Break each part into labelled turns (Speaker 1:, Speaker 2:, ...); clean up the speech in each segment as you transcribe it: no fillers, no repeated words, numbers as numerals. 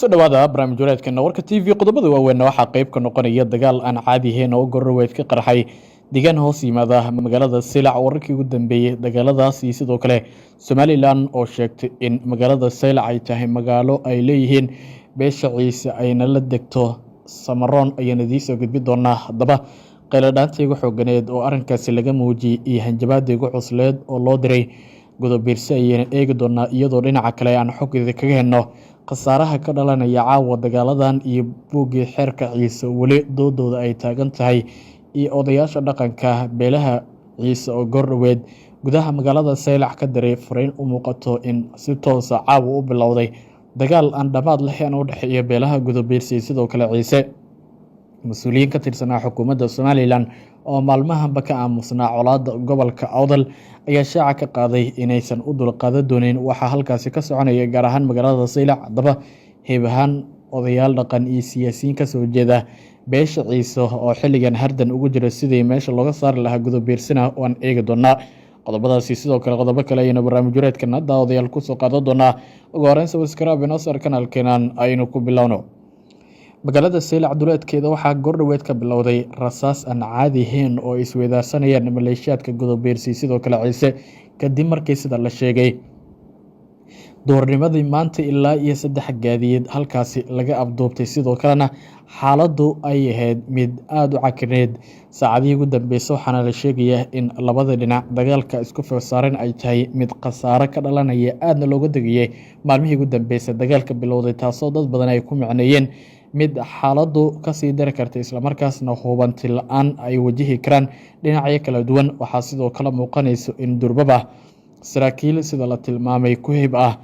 Speaker 1: Kusoo dhawaada barnaamij wareedkeena Warka TV. Qodobada waaweynna waxaa qeyb ka noqonaya dagaal aan caadi ahayn oo goordhaweed ka qarxay deegaan hoos yimaada magaalada Saylac, wararkii ugu dambeeyey dagaaladaas, iyo sidoo kale Somalilan oo sheegtay in magaalada Saylac ay tahay magaalo ay leeyihiin beesha Ciise ayna la degto Samaroon, ayaan idiin soo gudbi doonaa. Haddaba, qayladhaanta igu xooganeed oo arrinkaasi laga muujiyey iyo hanjabaada igu cusleed oo loo diray Gudabiirse ayayna eegi doonaa, iyadoo dhinaca kale aan xoggeeda kaga helno khasaaraha ka dhalanaya caawa dagaaladan iyo buuggii xeerka Ciise weli doodooda ay taagan tahay, iyo odayaasha dhaqanka beelaha Ciise oo goordhoweed gudaha magaalada Saylac ka diray fariin u muuqato in si toosa caawa u bilowday dagaal aan dhammaad lahayn u dhexeeya beelaha Gudabiirse iyo sidoo kale Ciise. Mas-uuliyiin ka tirsanaa xukuumadda Somalilan oo maalmahanba ka aamusnaa colaadda gobolka Awdal ayaa shaaca ka qaaday inaysan u dulqaadan doonin waxaa halkaasi ka soconaya, gaar ahaan magaalada Saylac. Haddaba, heeb ahaan odayaal dhaqan iyo siyaasiyiin kasoo jeeda beesha Ciise oo xilligan hardan ugu jira sidii meesha looga saari lahaa Gudabiirsina waan eegi doonaa. Qodobadaasi sidoo kale qodobo kale ayaynu barnaamij wareedkana daawadayaal kusoo qaadan doonaa. Ugu horeyn, subscribe inoo saar kanaalkeenan, aynu ku bilowno. Magaalada Saylac duleedkeeda waxaa goordhoweed ka bilowday rasaas aan caadi ahayn oo isweydaarsanayaan maleeshiyaadka Gudabiirsi sidoo kale Ciise, kadib markii, sida la sheegay, duhurnimadii maanta ilaa iyo 3 gaadiid halkaasi laga afduubtay. Sidoo kalena xaaladdu ay ahayd mid aada u cakineed saacadihii ugu dambeysay, waxaana la sheegayaa in labada dhinac dagaalka isku foorsaaren ay tahay mid khasaare ka dhalanaya, aadna looga degayay maalmihii ugu dambeysay dagaalka bilowday, taasoo dad badan ay ku micneeyeen mid xaaladdu kasii dari karta, islamarkaasna hubanti la-aan ay wajihi karaan dhinacyo kala duwan. Waxaa sidoo kale muuqanayso in durbaba saraakiil, sida la tilmaamay, ku hib ah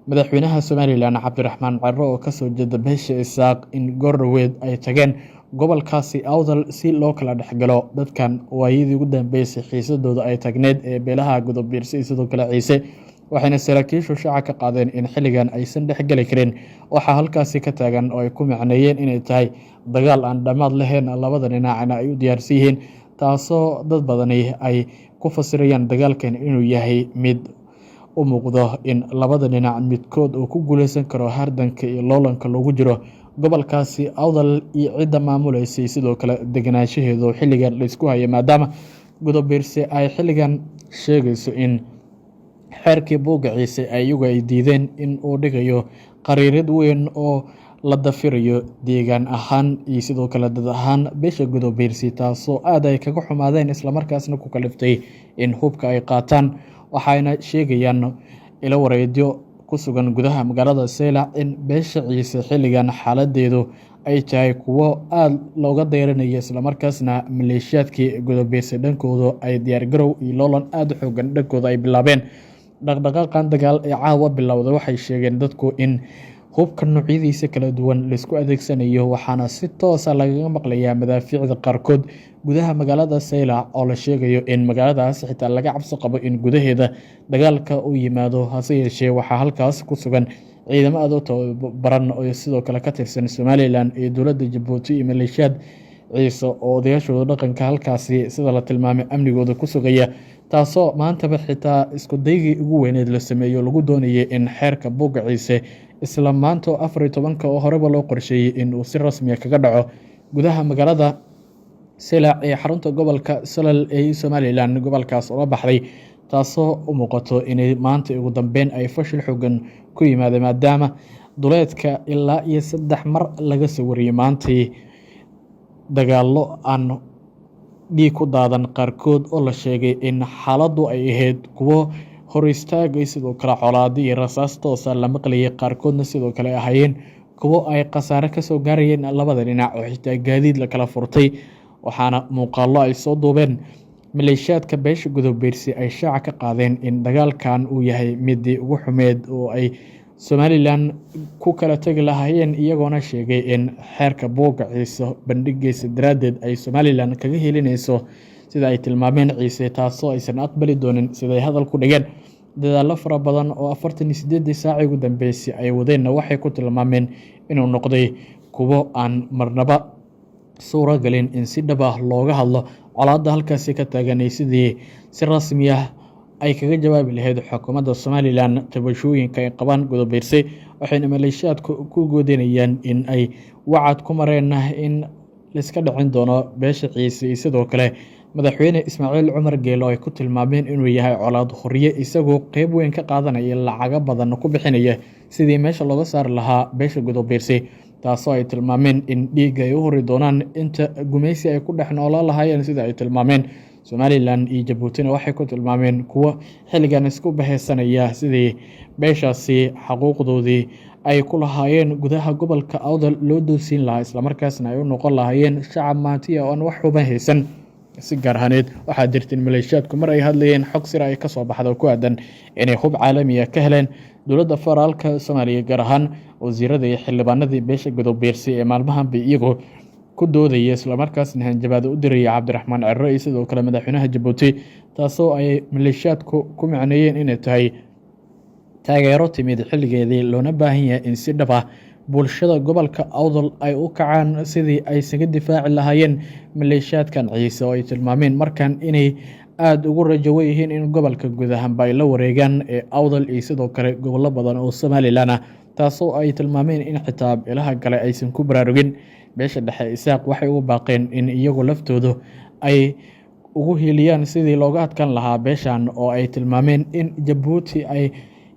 Speaker 1: madaxweynaha Somalilan Cabdiraxmaan Cero oo kasoo jeeda beesha Isaaq, in goordhoweed ay tageen gobolkaasi Awdal si loo kala dhexgalo dadkan waayadii ugu dambeysay xiisadooda ay tagneed ee beelaha Gudabiirse iyo sidoo kale Ciise. Waxayna saraakiishu shaaca ka qaadeen in xilligan aysan dhexgeli karin waxaa halkaasi ka taagan, oo ay ku macneeyeen inay tahay dagaal aan dhammaad lahayn, labada dhinacna ay u diyaarsan yihiin, taasoo dad badani ay ku fasirayaan dagaalkan inuu yahay mid u muuqdo in labada dhinac midkood uu ku guuleysan karo hardanka iyo loolanka loogu jiro gobolkaasi Awdal iyo cidda maamuleysay, sidoo kale deganaanshaheedu xilligan laysku haya, maadaama Gudabiirse ay xilligan sheegayso in xeerkii buugga Ciise iyagu ay diideen in uu dhigayo qariirid weyn oo la dafirayo deegaan ahaan iyo sidoo kale dad ahaan beesha Gudabiirsi, taasoo aad ay kaga xumaadeen, islamarkaasna ku kaliftay in hubka ay qaataan. Waxayna sheegayaan ilo wareedyo ku sugan gudaha magaalada Saylac in beesha Ciise xilligan xaaladeedu ay tahay kuwo aada looga dayranayo, islamarkaasna maleeshiyaadkii Gudabiirse dhankoodu ay diyaargarow iyo loolan aada u xoogan dhankooda ay bilaabeen. Dhaqdhaqaaqan dagaal ee caawa bilowday, waxay sheegeen dadku in hubka noocyadiisa kala duwan laisku adeegsanayo, waxaana si toosa lagaga maqlayaa madaafiicda qaarkood gudaha magaalada Saylac, oo la sheegayo in magaaladaas xitaa laga cabsi qabo in gudaheeda dagaalka uu yimaado. Hase yeeshee, waxaa halkaas ku sugan ciidamo aada u tababaran oo sidoo kale ka tirsan Somalilan iyo dowladda Jabuuti iyo maleeshiyaad Ciise oo odayaashooda dhaqanka halkaasi, sida la tilmaamay, amnigooda ku sugaya, taasoo maantaba xitaa isku daygii ugu weyneed la sameeyo lagu doonayay in xeerka buugga Ciise isla maanta oo 14-ka oo horeba loo qorsheeyey in uu si rasmiya kaga dhaco gudaha magaalada Saylac ee xarunta gobolka Salal ee Somalilan gobolkaas ula baxday, taasoo u muuqato inay maanta ugu dambeyn ay fashil xoogan ku yimaada, maadaama duleedka ilaa iyo 3 mar laga soo wariyey maantii dagaallo aan dhiig ku daadan qaarkood, oo la sheegay in xaaladdu ay ahayd kuwo hor istaagay, sidoo kale colaado iyo rasaas toosa la maqlayay, qaarkoodna sidoo kale ahaayeen kuwo ay khasaare kasoo gaarayeen labada dhinac, oo xitaa gaadiid la kala furtay. Waxaana muuqaallo ay soo duubeen maleeshiyaadka beesha Gudabiirsi ay shaaca ka qaadeen in dagaalkan uu yahay midii ugu xumeed oo ay Somalilan ku kala tegi lahaayeen, iyagoona sheegay in xeerka buugga Ciise bandhigiisa daraaddeed ay Somalilan kaga helinayso, sida ay tilmaameen, Ciise, taasoo aysan aqbali doonin siday hadal ku dhigeen. Dadaallo fara badan oo 48-dii saacii ugu dambeysay ay wadeenna waxay ku tilmaameen inuu noqday kuwo aan marnaba suuro gelin in si dhab ah looga hadlo colaadda halkaasi ka taaganay, sidii si rasmi ah ay kaga jawaabi lahayd xukuumadda Somalilan tabashooyinka ay qabaan Gudabiirse. Waxayna maleeshiyaadku ku goodinayaan in ay wacad ku mareen in laiska dhicin doono beesha Ciise iyo sidoo kale madaxweyne Ismaaciil Cumar Geelo, ay ku tilmaameen inuu yahay colaad horiye, isagoo qeyb weyn ka qaadanaya, lacago badan ku bixinaya sidii meesha looga saari lahaa beesha Gudabiirsi, taasoo ay tilmaameen in dhiigga ay u hori doonaan inta gumaysi ay ku dhex noolaan lahaayeen, sida ay tilmaameen. Somalilan iyo Jabuutina waxay ku tilmaameen kuwo xilligan isku baheysanaya sidii beeshaasi xaquuqdoodii ay ku lahaayeen gudaha gobolka Awdal loo doosiin lahaa, islamarkaasna ay u noqon lahaayeen shacab maantiya oo aan wax huban haysan. Si gaar ahaaneed, waxaa jirta in maleeshiyaadku mar ay hadlayeen xog sira ay kasoo baxda ku aadan inay hub caalamiya ka heleen dowladda federaalka Soomaaliya, gaar ahaan wasiirada iyo xildhibaanadii beesha Gudabiirsi ee maalmahanba iyagoo ku doodaya, islamarkaasna hanjabaada u diraya Cabdiraxmaan Ciro iyo sidoo kale madaxweynaha Jabuuti, taasoo ay maleeshiyaadku ku macneeyeen inay tahay taageero timid xilligeedii, loona baahan yahay in si dhab ah bulshada gobolka Awdal ay u kacaan sidii ay isaga difaaci lahaayeen maleeshiyaadkan Ciise, oo ay tilmaameen markan inay aada ugu rajowo yihiin in gobolka guud ahaanba ay la wareegaan ee Awdal iyo sidoo kale gobollo badan oo Somalilan ah, taasoo ay tilmaameen in xitaa beelaha kale aysan ku baraarugin. Beesha dhexe Isaaq waxay ugu baaqeen in iyagu laftoodu ay ugu hiiliyaan sidii looga adkaan lahaa beeshan, oo ay tilmaameen in Jabuuti ay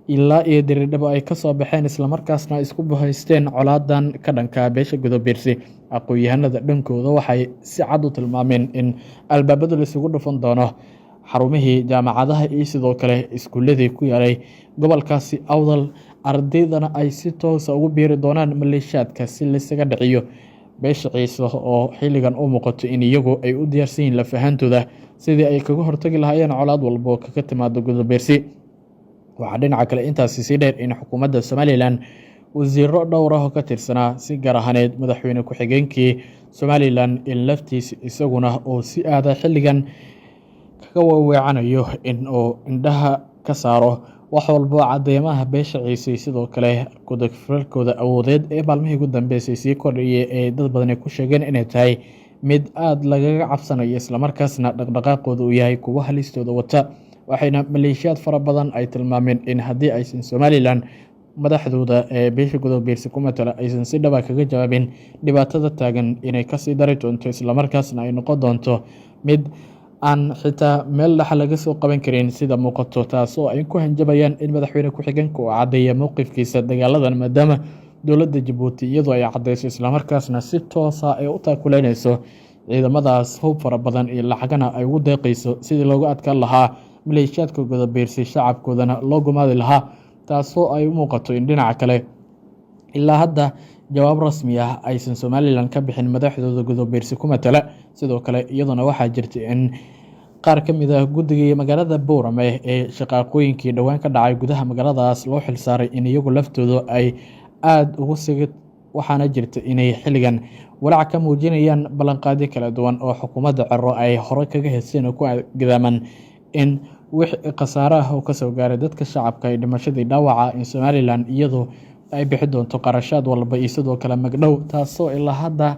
Speaker 1: ilaa iyo Diridhabo ay kasoo baxeen, islamarkaasna isku bahaysteen colaadan ka dhanka beesha Gudabiirsi. Aqoon-yahanada dhankooda waxay si cad u tilmaameen in albaabada laisugu dhufan doono xarumihii jaamacadaha iyo sidoo kale iskuuladii ku yaalay gobolkaasi Awdal, ardaydana ay si toosa ugu biiri doonaan maleeshiyaadka si laysaga dhiciyo beesha Ciise, oo xilligan u muuqato in iyagu ay u diyaarsan yihiin lafahantooda sidii ay kaga hortagi lahaayeen colaad walba oo kaga timaado Gudabiirsi. Waxaa dhinaca kale intaasi sii dheer in xukuumadda Somalilan wasiiro dhowr ah oo ka tirsanaa, si gaar ahaaneed madaxweyne ku-xigeenkii Somalilan, in laftiisa isaguna oo si aada xilligan kaga waweecanayo in uu indhaha ka saaro wax walbo cadeymaha beesha Ciise, sidoo kale kudagfalkooda awoodeed ee maalmihii ugu dambeysay sii kordhiyay, ee dad badani ku sheegeen inay tahay mid aada lagaga cabsanayo, islamarkaasna dhaqdhaqaaqooda uu yahay kuwo halistooda wata. Waxayna maleeshiyaad fara badan ay tilmaameen in haddii aysan Somalilan madaxdooda ee beesha Gudabiirsi ku matala aysan si dhaba kaga jawaabin dhibaatada taagan, inay kasii dari doonto, islamarkaasna ay noqon doonto mid aan xitaa meel dhexa laga soo qaban karin sida muuqato, taasoo ay ku hanjabayaan in madaxweyne ku-xigeenka uu caddeeya mowqifkiisa dagaaladan, maadaama dowladda Jabuuti iyadoo ay caddeyso, islamarkaasna si toosa ay u taakuleyneyso ciidamadaas, hub fara badan iyo lacagana ay ugu deeqeyso sidii loogu adkaan lahaa maleeshiyaadka Gudabiirsi, shacabkoodana loo gumaadi lahaa, taasoo ay u muuqato in dhinaca kale ilaa hadda jawaab rasmi ah aysan Somalilan ka bixin madaxdooda Gudabiirsi ku matala. Sidoo kale iyaduna waxaa jirta in qaar ka mid ah guddigii magaalada Boorame ee shaqaaqooyinkii dhowaan ka dhacay gudaha magaaladaas loo xilsaaray in iyagu laftoodu ay aada ugu sigid, waxaana jirta inay xilligan walaac ka muujinayaan ballanqaadyo kala duwan oo xukuumadda Ciro ay hore kaga heseen oo ku gadaaman in wixii khasaare ah oo kasoo gaaray dadka shacabka ee dhimashadii dhaawaca in Somalilan iyadu ay bixi doonto qarashaad walba iyo sidoo kale magdhow, taasoo ilaa hadda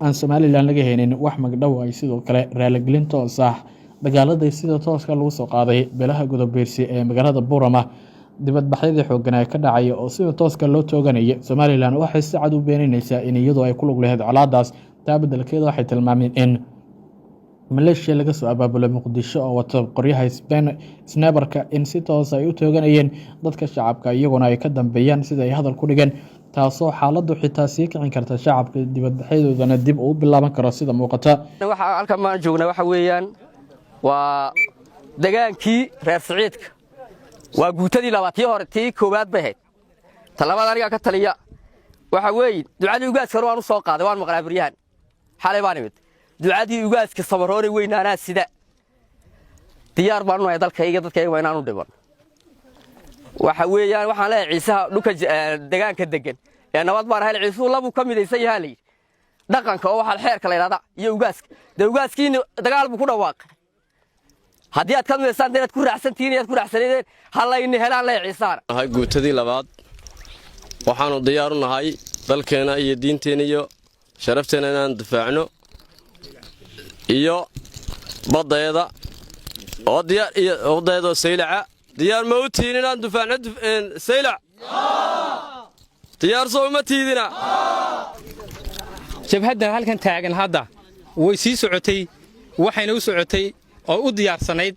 Speaker 1: aan Somalilan laga helin wax magdhow ay sidoo kale raaligelin toos ah dagaaladii sida tooska lagu soo qaaday beelaha Gudabiirsi ee magaalada Buurama dibadbaxyadii xoogan ee ka dhacaya oo sida tooska loo tooganaya. Somalilan waxay si cad u beenineysaa in iyadu ay ku lug lahayd colaadaas. Taa beddelkeeda waxay tilmaameen in maleeshiya laga soo abaabulay Muqdisho oo wato qoryaha sniper-ka in si toos ay u tooganayeen dadka shacabka, iyaguna ay ka dambeeyaan, sida ay hadal ku dhigeen, taasoo xaaladdu xitaa sii kicin karta shacabka, dibadbaxyadoodana dib uu bilaaban karo sida muuqata.
Speaker 2: Waxaa halkan maan joognaa waxa weeyaan waa degaankii reer Siciidka, waa guutadii labaad. Tii hore tii koowaad bay ahayd, ta labaad anigaa ka taliya. Waxa weeye ducadii ugaaskana waan u soo qaaday, waan maqlaa baryahan, xalay baan imid. Ducadii ugaaska Samaroone weynaanaa sida diyaar baan u nahay dalkayga, dadkayga waa inaan u dhiban. Waxa weeyaan waxaan leeyahay Ciisaha dhulka degaanka degan ee nabad baan ahay. Ciisuhu labuu ka midaysan yahaa layidhi, dhaqanka oo waxaa xeerka la yidhahda iyo ugaaska. Dee ugaaskiini dagaal buu ku dhawaaqay. Haddii aad ka midaysaan, inaad ku raacsantihiin inaad ku raacsanideen ha layni helaan leeyahay Ciisahana.
Speaker 3: Nahay guutadii labaad, waxaannu diyaar u nahay dalkeenna iyo diinteenna iyo sharafteenna inaan difaacno iyo baddeeda oo diyaar iyo baddeeda oo Saylaca. Diyaar ma u tihiin inaan difaacno Saylac? Diyaar soo uma tiidina?
Speaker 4: Jabhaddan halkan taagan hadda way sii socotay, waxayna u socotay oo u diyaarsanayd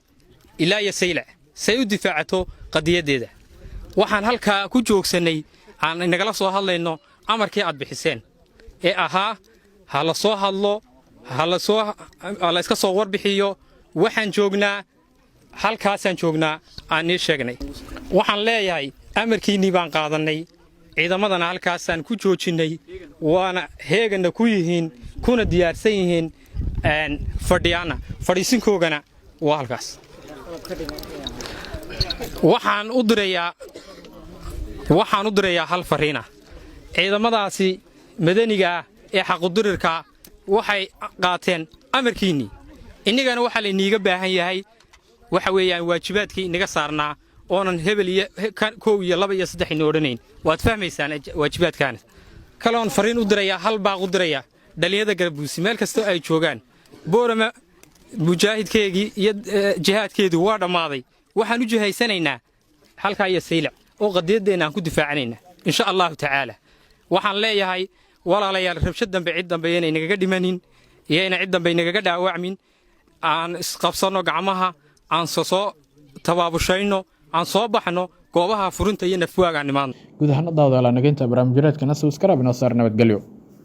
Speaker 4: ilaa iyo Saylac say u difaacato qadiyaddeeda. Waxaan halkaa ku joogsannay aan inagala soo hadlayno amarkii aad bixiseen ee ahaa ha la soo hadlo, ha la iska soo warbixiyo. Waxaan joognaa halkaasaan joognaa aan nii sheegnay. Waxaan leeyahay amarkiinnii baan qaadannay, ciidamadana halkaasaan ku joojinnay, waana heeganna ku yihiin kuna diyaarsan yihiin, fadhiyaanna fadhiisinkoogana waa halkaas. Waxaan u dirayaa hal farriina: ciidamadaasi madanigaah ee xaqudirirkaa waxay qaateen amarkiinnii, innagana waxaa layniiga baahan yahay waxa weeyaan waajibaadkii inaga saarnaa oonan hebel iyo kow iyo laba iyo saddex ina odhanayn. Waad fahmaysaan waajibaadkaana. Kaloon farriin u dirayaa, hal baaq u dirayaa dhallinyada Garabuusi meel kastoo ay joogaan. Boorama mujaahidkeegii iyo jihaadkeedii waa dhammaaday. Waxaan u jihaysanaynaa halkaa iyo Saylac oo qadiyaddeenna aan ku difaacanaynaa, insha Allahu tacaala. Waxaan leeyahay walaalayaal, rabshad dambe cid dambe inay nagaga dhimanin iyo ina cid dambe nagaga dhaawacmin. Aan isqabsanno gacmaha, aan soo tabaabushayno, aan soo baxno goobaha furinta iyo nafwaagaan nimaadno.
Speaker 1: Guud ahaan daawadayaal, nageynta barnaamijyareedkana subscribe inoo saar. Nabadgelyo.